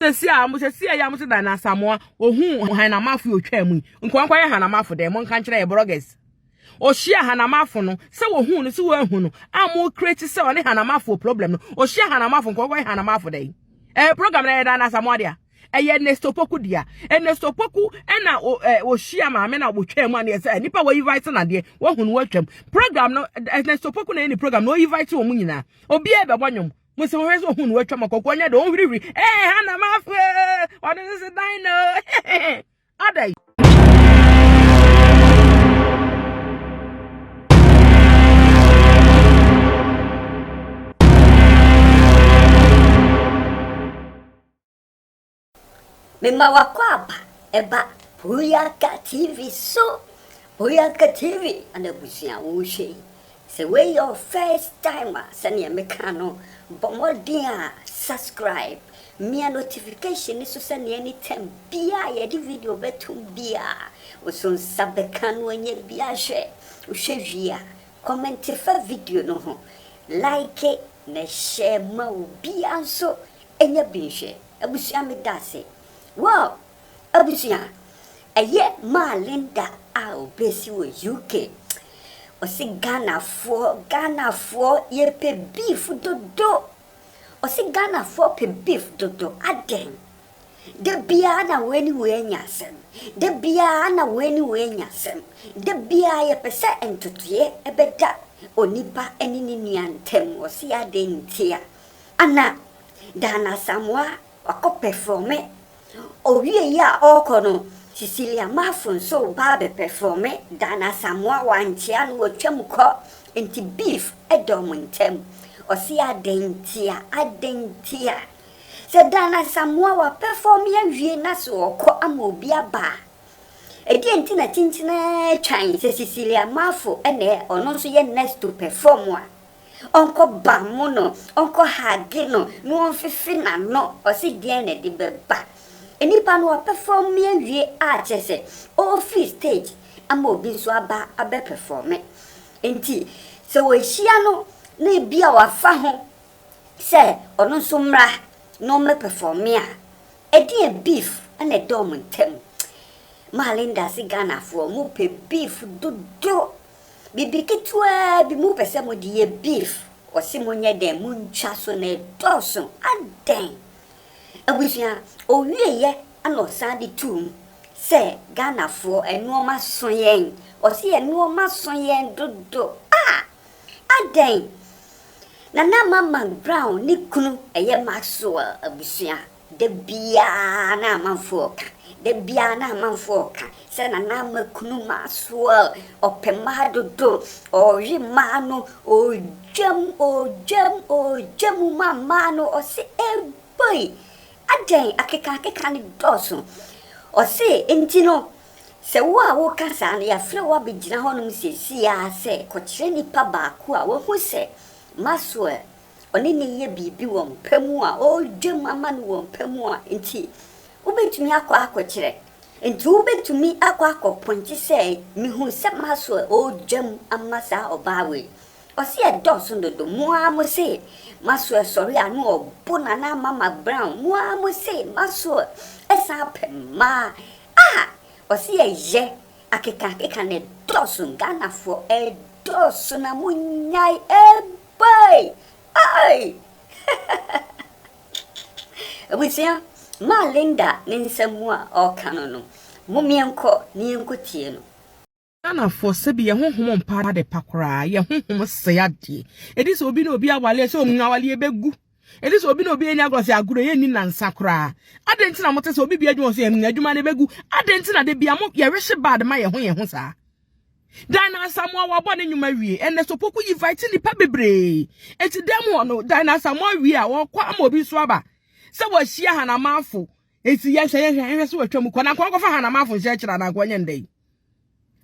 Sɛ si a mo sɛ si a ya mo sɛ Diana Asamoah ohun Hanamafo yi otwa mu yi. Nkwa nkwa yɛ Hanamafo dɛ mo nka nkyerɛ yɛ bloggers. Ohyia Hanamafo no sɛ wohu no sɛ woahu no a mo create sɛ ɔne Hanamafo problem no. Ohyia Hanamafo nkwa nkwa yɛ Hanamafo dɛ. Eh program na yɛ Diana Asamoah dea. Ɛyɛ Ernest Opoku dea. Ernest Opoku ɛna ohyia maame na otwa mu a na yɛ sɛ nipa wɔ invite na deɛ woahu no woatwam. Program no Ernest Opoku na yɛ ne program no o invite wɔn nyinaa. Obiara bɛbɔ nwom. Mo sɛ wɔhwɛ sɛ ohun no watwa ma kɔkɔɔ nyɛ de ɔnhwirihwiri. Ee ha na mafo ɔno nso sɛ dan no. Adai. Mema w'akwaaba ba Boyaka TV so Boyaka TV ana abusua wohwɛ yi sɛ wei yɛ wo first time a sɛnea meka no bɔ mmɔden a subscribe mia notification no so sɛnea anytime biaa yɛde video bɛtom biaa wo so nsa bɛka no anya bi ahwɛ wohwɛ wie a comment fa video no ho like na share ma obiaa nso nya bi nhwɛ. Abusua medase. Well abusua ɛyɛ maa Linda a obesi wɔ UK ɔse Ghanafoɔ Ghanafoɔ yɛpɛ beef dodo ɔse Ghanafoɔ pɛ beef dodo adɛn da biara na wei ne wei anya asɛm da biara na wei ne wei anya asɛm da biara yɛpɛ sɛ ntotoeɛ ɛbɛda onipa ne ne nua ntam ɔse adɛn ntia Ana Dan Asamoah wakɔ pɛfɔme. Ɔwieeɛ a ɔrekɔ no, Cecilia Marfo nso reba abɛpɛfɔme. Dan Asamoah wankyea no, watwam kɔ. Nti beef da wɔn ntam. Ɔse adɛn ntia, adɛn ntia? Sɛ Dan Asamoah wapɛfɔme awie na sɛ ɔkɔ ama obi aba a, ɛdeɛn nti na kyinkyin ara twan sɛ Cecilia Marfo na ɔno nso yɛ next to perform a? Ɔnkɔ bamo no, ɔnkɔ hage no na ɔnfefe n'ano, ɔse deɛn na ɛde bɛba? Nnipa no wapɛfɔme awie a kyerɛ sɛ ɔrefiri stage ama obi nso aba abɛpɛfɔme. Nti sɛ wɔahyia no na ebia wafa ho sɛ ɔno nso mmra na ɔmmɛpɛfɔme a, ɛdeɛn beef na ɛda wɔn ntam? Maa Linda se Ghanafoɔ mopɛ beef dodo. Biribi ketewaa bi mopɛ sɛ mode yɛ beef, ɔse monyɛ dɛn montwa so na ɛdɔɔso, adɛn? Abusua, ɔwieɛ na ɔsan de too mu sɛ Ghanafoɔ nnoɔma so yɛn, ɔse yɛn nnoɔma so yɛn dodo, ah! Adɛn? Nana Mamman Brown ne kunu ɛyɛ Maxwell abusua. Da biara na amanfoɔ reka, da biara na amanfoɔ reka sɛ Nana Ama kunu Maxwell, ɔpɛ mmaa dodo, ɔwe mmaa no, ɔdwam, ɔdwam, ɔdwa mu ma mmaa no, ɔse eboi, adɛn akekaakeka no dɔɔso. Ɔse nti no, sɛ wo a woka saa no, yɛafrɛ wo abɛgyina hɔnom seesei ara sɛ kɔkyerɛ nipa baako a wahu sɛ Maxwell ɔne no reyɛ biribi wɔ mpa mu a, ɔredwam ama no wɔ mpa mu a, nti wobɛtumi akɔ akɔkyerɛ. Nti wobɛtumi akɔ akɔpɔnkye sɛ, mehu sɛ Maxwell ɔredwam ama saa ɔbaa wei. Ɔse ɛdɔɔso dodo, mo ara mo se Maxwell sɔre a na ɔbo Nana Mama Brown, mo ara mo se Maxwell ɛsan pɛ mmaa. Ah! Ɔse ɛyɛ akekaakeka no ɛdɔɔso, Ghanafoɔ ɛdɔɔso na monyae Bye! Ai! Abusua, maa Linda ne nsɛm mu a ɔreka no no, mom yɛnkɔ na yɛnkɔtie no. Ghanafoɔ sɛbi yɛn honhom mpa ade pa koraa yɛn honhom sɛe adeɛ ɛdi sɛ obi ne obi awale sɛ ɔmu awale ɛbɛgu ɛdi sɛ obi ne obi ani agorɔ sɛ agorɔ yɛ nni nansa koraa adɛn nti na mote sɛ obi bi adwuma sɛ yɛn adwuma no ɛbɛgu adɛn nti na de bia mo yɛrehye bad ma yɛn ho yɛn ho saa Dinah Asamoah wabɔ ne nnwuma wie. Ɛnɛ Sopoku invite nnipa bebree. Eti dɛm hɔ no, Dinah Asamoah wie a, wɔkɔ ama obi nso aba. Sɛ wɔahyia Hanamafo. Eti yɛhwɛ yɛhwɛ yɛhwɛ sɛ wɔatwa mu kɔ. Na nkɔ nkɔfa Hanamafo nhyɛ akyerɛ anaa nkɔ nyɛ ndɛ yi.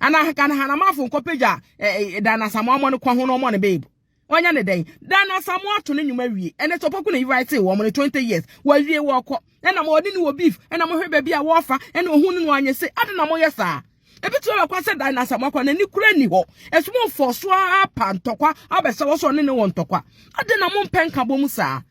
Anaa kan Hanamafo nkɔpagya eh, eh, Dinah Asamoah mmɔ no kɔ ho na ɔmmɔ no babe. Wanya ne dɛn? Dan Asamoah ato ne nnwom awie. Ɛnɛ sɛ Opoku na invite wɔn no 20 years. Wawie wɔkɔ. Ɛna mo ɔne ne wɔ beef. Ɛna mo hwɛ baabi a wɔfa. Ɛna ohun no no anyɛ se. Ade na moyɛ saa. Ebi tumi bɛkɔ sɛ Dan Asamoah kɔ n'ani kura ni hɔ. Ɛso mo mfɔ so ara pa ntɔkwa abɛsɛ wɔ so ɔne ne wɔ ntɔkwa. Ade na mo mpɛ nka bɔ mu saa.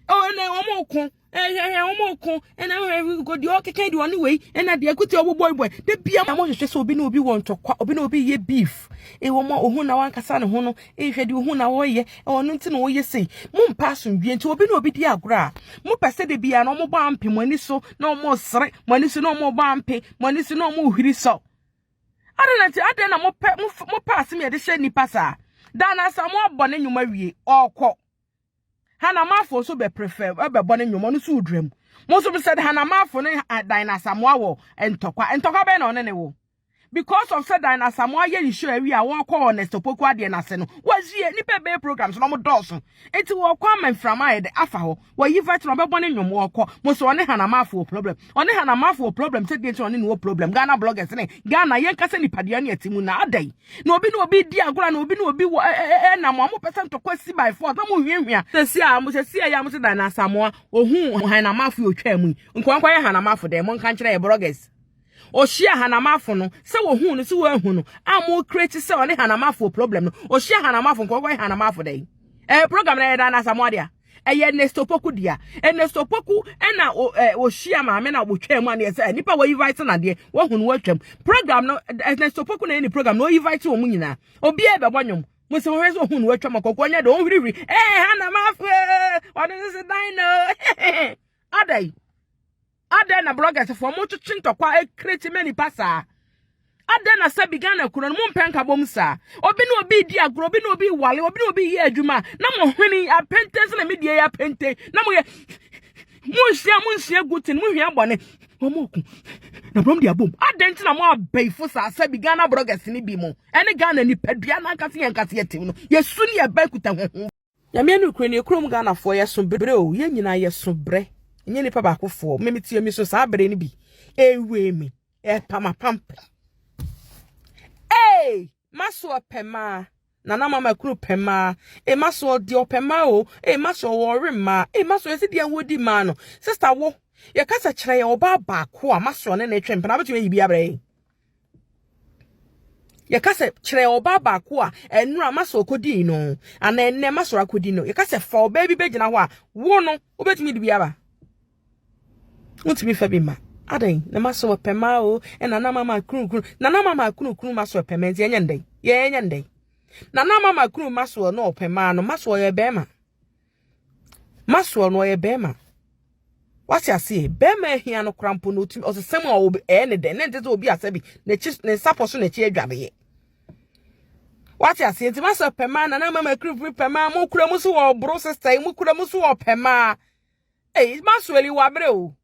Oh, ɛnna wɔn ko ɛhwɛhwɛ wɔn ko ɛnna ɛhwɛ deɛ ɔkeka deɛ ɔne wei ɛnna deɛ ɛkuta ɔmo bɔi bɔi de bia mo hwehwɛ sɛ obi ne obi wɔ ntɔkwa obi ne obi yɛ beef ɛwɔ mo ohun na wankasa ne ho no ɛhwɛ deɛ ohun na wɔyɛ ɛwɔ no nti na wɔyɛ sei mo mpa asomdwie nti obi ne obi di agorɔ a mo pɛ sɛ de bia na ɔmo bɔ ampe mo ani so na ɔmo sere mo ani so na ɔmo bɔ ampe mo ani so na ɔmo hwiri sɔ adɛn na nti adɛn na mo pɛ mo pɛ asɛm yɛde hyɛ nipa saa dan na asa mo abɔ ne nnwuma wie ɔkɔ Hannah Marfo nso bɛ prefer bɛbɔ ne nnwom ɔno nso wodura mu. Mo nso sɛ Hannah Marfo ne Diana Asamoah wɔ ntɔkwa. Ntɔkwa bɛn na ɔne ne wɔ? Because of sɛ Diana Asamoah yɛ ne show awie a wɔkɔ Ernest Opoku adeɛ no ase no, wɔawie nipa bɛyɛ programs na wɔn dɔɔso. Enti wɔkɔ ama mframa ayɛ dɛ afa hɔ. Wɔyi vet na ɔbɛbɔ ne nnwom wɔkɔ. Mo nso ɔne Hannah Marfo wɔ problem. Ɔne Hannah Marfo wɔ problem sɛ deɛ nti ɔne ne wɔ problem. Ghana bloggers ne Ghana yɛnkasa nipadua ne ɛte mu na adɛn? na obi na obi di agorɔ na obi na obi wɔ ɛnam a wɔpɛ sɛ ntɔkwa si by force na mo hwiahwia sɛsi a mo sɛsi a yɛ a mo sɛ dan na asamoa ohun hanamafo yɛ otwa mu yi nkwankwa yɛ hanamafo dɛ mo nka nkyerɛ yɛ bloggers ohyia hanamafo no sɛ wohu no sɛ woahu no a mo create sɛ ɔne hanamafo problem no ohyia hanamafo nkwankwa yɛ hanamafo dɛ ɛɛ program na yɛ dan na asamoa dea ɛyɛ Ernest Opoku dea Ernest Opoku ɛna ɔhyia maame na wɔtwa mu aneɛ sɛ nipa wɔ invite na deɛ wɔhu no wɔatwam program no Ernest Opoku na ɛne program no ɔinvite wɔn nyinaa obiara bɛbɔ nwom mo sɛ wɔhwɛ sɛ ɔhu no wɔatwam akɔkɔ nyɛ de ɔhwirihwiri ɛɛ ha na maafo ɔde ne se dan no adai Adɛn na bloggers foɔ mo twetwe ntɔkwa ekreti ma nipa saa? Adɛn na sɛbi Ghana kuro no mo mpɛ nkabom saa? Obi ne obi di agorɔ, obi ne obi wale, obi ne obi yɛ adwuma na mo hwene apente sɛ na me die yɛ apente na mo yɛ mo nsua mo nsua good thing mo hwia bɔne wɔn mo ko na brom de abom. Adɛn nti na mo abɛifo saa sɛbi Ghana bloggers ne bi mo ɛne Ghana nipadua n'ankasa yɛn nkasa yɛ tew no yɛsu ne yɛba kuta ho. Nyame nokorɛ nie kurom Ghanafoɔ yɛso brɛ o yɛn nyinaa yɛso brɛ nyɛ nipa baako foɔ me metie mi so saa brɛ no bi ɛwee me ɛpamapampa ee maso ɔpɛ maa nana mama kunu pɛ maa ee maso ɔde ɔpɛ maa o ee maso ɔwɔre maa ee maso ɛsi deɛ wɔdi maa no sista wo yɛkasa kyerɛ yɛ ɔbaa baako a maso ɔne ne twɛn mpena abɛtumi ayi bi abrɛ yɛn Yɛka sɛ kyerɛ ɔbaa baako a ɛnora masɔ ɔkɔdii no anaa ɛnnɛ masɔrɔ akɔdi no. Yɛka sɛ fa ɔbaa bi bɛgyina hɔ a wo no wobɛtumi de bi aba. Wontumi fa bi ma. Adɛn na masɔ ɔpɛ ma o ɛna na mama kunukunu na na mama kunukunu masɔ ɔpɛ ma nti ɛnyɛ ndɛn yɛnyɛ ndɛn na na mama kunu masɔ no ɔpɛ ma no masɔ ɔyɛ bɛrima Maxwell no ɔyɛ bɛrima. Wate aseɛ bɛrima ahia no kora mpo no otumi ɔsesɛm a obi ɛyɛ ne dɛ ne nte sɛ obi asɛ bi n'akyi ne nsa pɔ so n'akyi adwareɛ. Wate aseɛ nti masɛ pɛmaa na na mama kirifiri pɛmaa mo kura mu so wɔ ɔboro sista yi mo kura mu so wɔ pɛmaa. Ei Maxwell yi wabere o.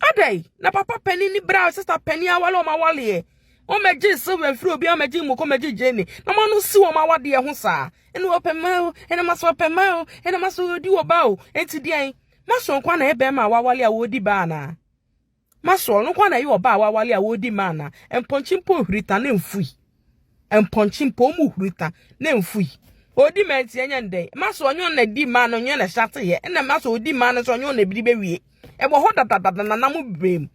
Adɛn na papa panin ne bra sista panin awale wɔn awaleɛ wɔn mɛgye silver mfiri obi wɔn mɛgye mmoko mɛgye gyene na wɔn ano si wɔn awadeɛ ho saa ɛna wɔpɛ mmaa o ɛna ma so wɔpɛ mmaa o ɛna ma so wɔdi wɔ ba o eti deɛn ma so nkwa na ɛbɛn ma wawale a wɔdi ba anaa ma so ɔno nkwa na ɛyɛ ɔba a wawale a wɔdi mmaa anaa mpɔnkye mpo ohurita ne mfui. Mpɔnkye mpo ɔmu huru ta na mfui. Odi ma nti ɛnyɛ ndɛn. Ma so ɔnyɛ ɔna di ma no nyɛ na hyate yɛ. Ɛna ma so odi ma no so ɔnyɛ ɔna biri bɛwie. Ɛwɔ hɔ dadadada nana mo brem.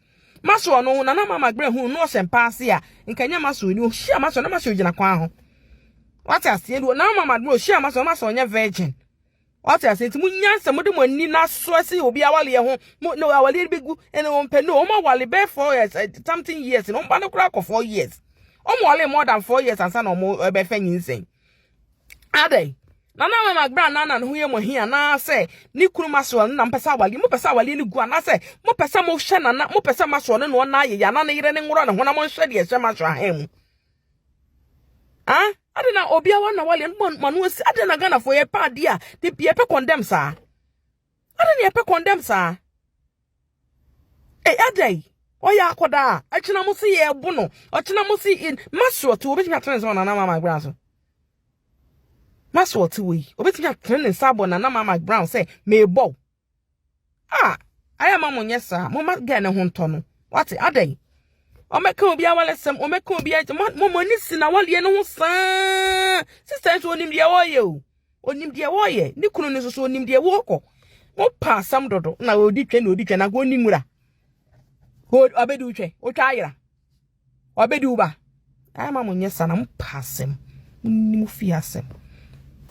Ma so ɔno nana mama gbere hu no ɔhyɛ mpa ase a nka nyɛ ma so ni ohyia ma so na ma so gyina kwan ho. Wate aseɛ nana mama gbere ohyia ma so ma so ɔnyɛ virgin. Wate ase nti mo nyansa mo de mo ani na so asi obi awaleɛ ho mo no awaleɛ bi gu ɛna wɔn pɛ no wɔn awale bɛɛ four years eh, something years na wɔn ba no koraa kɔ 4 years wɔn wale more than 4 years ansa na wɔn ɛbɛfɛ nyinsɛn adɛn nana mama agbra nana ne ho yɛ mo ahi anaasɛ ne kunu ma so na mpɛ sɛ awale mo pɛ sɛ awale no gu anaasɛ mo pɛ sɛ mo hyɛ nana mo pɛ sɛ ma so ne no ɔna ayɛ yɛ ana ne yere ne ngorɔ ne ho na mo nhwɛ deɛ ɛhyɛ ma so ahan mu. Ah, ade na obi awa na wale ma no asi. Ade na Ghana fo yɛ pa ade a de bi yɛpɛ condemn saa. Ade na yɛpɛ condemn saa. Eh, ade ɔyɛ akɔda a ɛkyena mo se yɛ bo no. Ɔkyena mo se maso ɔte obetumi atene nsa nana mama Brown so. Maso ɔte wei obetumi atene ne nsa abɔ nana mama Brown sɛ mebɔ. Ah, ayɛ ma mo nyɛ saa. Mo ma girl ne ho ntɔ no. Wate adɛn? Ɔmɛka obi awalesɛm, ɔmɛka obi agye. Mo mo ani si na waleɛ no ho saa. Sister nso onim deɛ wɔyɛ o. Onim deɛ wɔyɛ. Ne kunu no nso so onim deɛ wɔkɔ. Mo pa asɛm dodo na odi twɛ na odi twɛ na ɔni nwura. Ɔbɛdi wo twɛ, wotwa ayera. Ɔbɛdi wo ba. Ayɛ ma mo nyɛ saa na mo pa asɛm. Mo ni mo fi asɛm.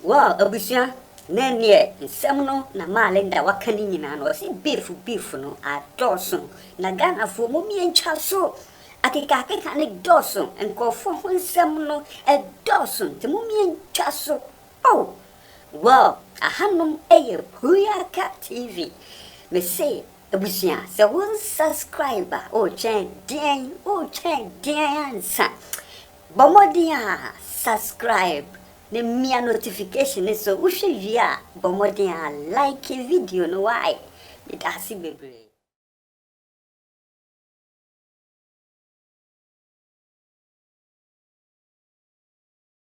Wow abusua! Na ɛneɛ nsɛm no na Maa Linda waka ne nyinaa no, ɔse beef beef no adɔɔso na Ghanafoɔ mom yɛntwa so. Akekaakeka no dɔɔso, nkurɔfoɔ ho nsɛm no ɛdɔɔso nti mom yɛntwa so. Oh! Well, ahanom yɛ Huyaka TV. Mese abusua sɛ wo nsubscribe a, woretwɛn deɛn? Woretwɛn deɛn ansa? Bɔ mmɔden a subscribe na mia notification no so. Wohwɛ wie a, bɔ mmɔden a like video no why? Meda ase bebree.